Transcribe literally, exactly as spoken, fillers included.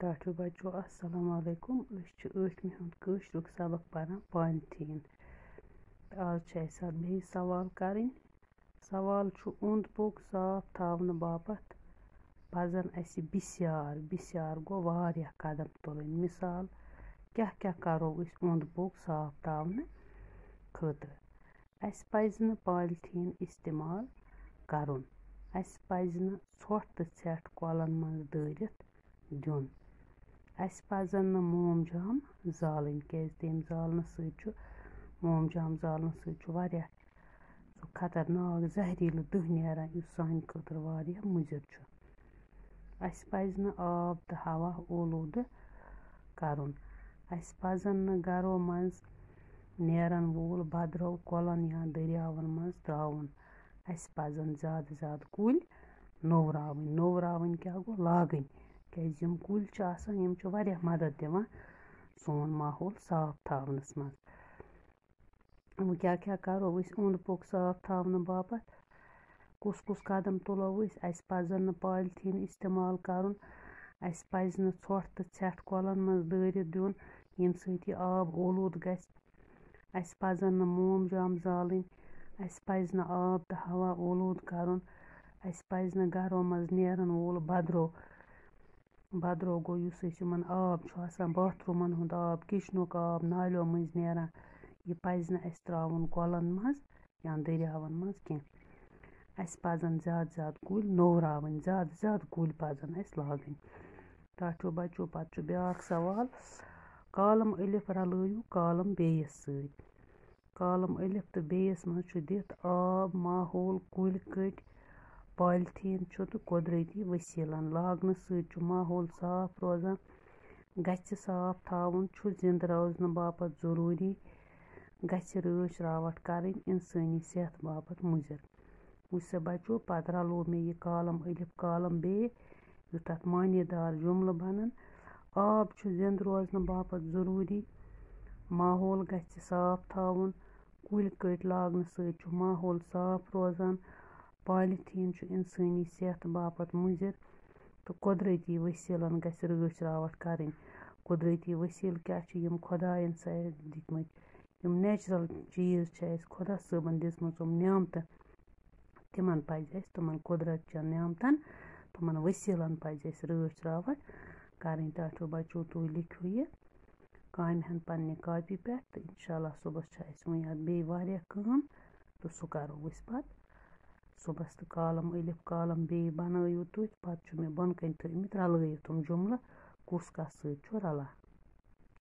ٹاٹھیو بچو، السلام علیکم۔ أسۍ چھِ ٲٹھمہِ ہُنٛد کٲشرُک سبق پران پالتھیٖن۔ تہٕ آز چھِ اَسہِ اَتھ بیٚیہِ سوال کَرٕنۍ۔ سوال چھُ، اوٚنٛد پوٚک صاف تھاونہٕ باپتھ پَزَن اَسہِ بِسیار، بِسیار گوٚو واریاہ قدم تُلٕنۍ۔ مثال، کیٛاہ کیٛاہ کَرو أسۍ اوٚنٛد پوٚک صاف تھاونہٕ خٲطرٕ؟ اَسہِ پَزِ نہٕ پالتھیٖن استعمال کَرُن۔ اَسہِ پَزِ نہٕ ژھۄٹھ تہٕ ژھٮ۪ٹھ کۄلَن منٛز دٲرِتھ دیُن۔ اَسہِ پَزَن نہٕ مومجام زالٕنۍ، کیٛازِ تَمہِ زالنہٕ سۭتۍ چھُ، مومجام زالنہٕ سۭتۍ چھُ واریاہ سُہ خطرناک زہریٖلہٕ دٕہ نیران، یُس سانہِ خٲطرٕ واریاہ مُضِر چھُ۔ اَسہِ پَزِ نہٕ آب تہٕ ہوا اولوٗدٕ کَرُن۔ اَسہِ پَزَن نہٕ گَرو منٛز نیرَن وول بدرو کۄلَن یا دٔریاوَن منٛز ترٛاوُن۔ اَسہِ پَزَن زیادٕ زیادٕ کُلۍ نوٚوراوٕنۍ۔ نوٚوراوٕنۍ کیٛاہ گوٚو؟ لاگٕنۍ۔ کیٛازِ یِم کُلۍ چھِ آسان، یِم چھِ واریاہ مدد دِوان سون ماحول صاف تھاونَس منٛز۔ وۄنۍ کیٛاہ کیٛاہ کَرو أسۍ اوٚنٛد پوٚک صاف تھاونہٕ باپتھ؟ کُس کُس قدم تُلو أسۍ؟ اَسہِ پَزَن نہٕ پالتھیٖن استعمال کَرُن۔ اَسہِ پَزِ نہٕ ژھۄٹھ تہٕ ژھٮ۪ٹھ کۄلَن منٛز دٲرِتھ دیُن، ییٚمہِ سۭتۍ یہِ آب اولوٗد گژھِ۔ اَسہِ پَزَن نہٕ مومجام زالٕنۍ۔ اَسہِ پَزِ نہٕ آب تہٕ ہوا اولوٗد کَرُن۔ اَسہِ پَزِ نہٕ گَرو منٛز نیرَن وول بدرو، بدرو گوٚو یُس أسۍ یِمَن آب چھُ آسان، باتھ روٗمَن ہُنٛد آب، کِچنُک آب، نالیو مٔنٛزۍ نیران، یہِ پَزِ نہٕ اَسہِ ترٛاوُن کۄلَن منٛز یا دٔریاوَن منٛز کینٛہہ۔ اَسہِ پَزَن زیادٕ زیادٕ کُلۍ نوٚوراوٕنۍ، زیادٕ زیادٕ کُلۍ پَزَن اَسہِ لاگٕنۍ۔ ٹاٹھیو بَچو، پَتہٕ چھُ بیٛاکھ سوال، کالم الف رَلٲیِو کالم بیٚیِس سۭتۍ۔ کالم الف تہٕ بیٚیِس منٛز چھُ دِتھ آب، ماحول، کُلۍ کٔٹۍ، پالتھیٖن چھُ تہٕ قۄدرٔتی ؤسیٖلَن لاگنہٕ سۭتۍ چھُ ماحول صاف روزان۔ گژھِ صاف تھاوُن چھُ زِنٛدٕ روزنہٕ باپتھ ضروٗری۔ گژھِ رٲچھ راوَٹھ کَرٕنۍ اِنسٲنی صحت باپتھ مُضِر۔ وٕچھ سا بَچو، پَتہٕ رَلوو مےٚ یہِ کالم الف کالم بے، یُتھ اَتھ معنی دار جُملہٕ بَنَن۔ آب چھُ زِنٛدٕ روزنہٕ باپتھ ضروٗری۔ ماحول گژھِ صاف تھاوُن۔ کُلۍ کٔٹۍ لاگنہٕ سۭتۍ چھُ ماحول صاف روزان۔ پالتھیٖن چھُ اِنسٲنی صحت باپتھ مُضِر تہٕ قۄدرٔتی ؤسیٖلَن گژھِ رٲچھ راوَٹھ کَرٕنۍ۔ قۄدرٔتی ؤسیٖلہٕ کیٛاہ چھِ؟ یِم خۄدایَن سا دِتمٕتۍ، یِم نیچرل چیٖز چھِ اَسہِ خۄدا صٲبَن دِژمٕژ یِم نعمتہٕ، تِمَن پَزِ اَسہِ، تِمَن قۄدرت چٮ۪ن نعمتَن، تِمَن ؤسیٖلَن پَزِ اَسہِ رٲچھ راوَٹھ کَرٕنۍ۔ ٹاٹھیو بَچو، تُہۍ لیکھِو یہِ کامہِ ہن پننہِ کاپی پٮ۪ٹھ تہٕ اِنشاءاللہ صُبحَس چھِ اَسہِ وۄنۍ اَتھ بیٚیہِ واریاہ کٲم تہٕ سُہ کَرو أسۍ پَتہٕ صُبحَس۔ تہٕ کالم الف کالم بے بَنٲیِو تُہۍ، پَتہٕ چھُ مےٚ بۄنہٕ کَنہِ تھٲومٕتۍ رَلٲیِتھ تِم جُملہٕ کُس کَس سۭتۍ چھُ رَلان۔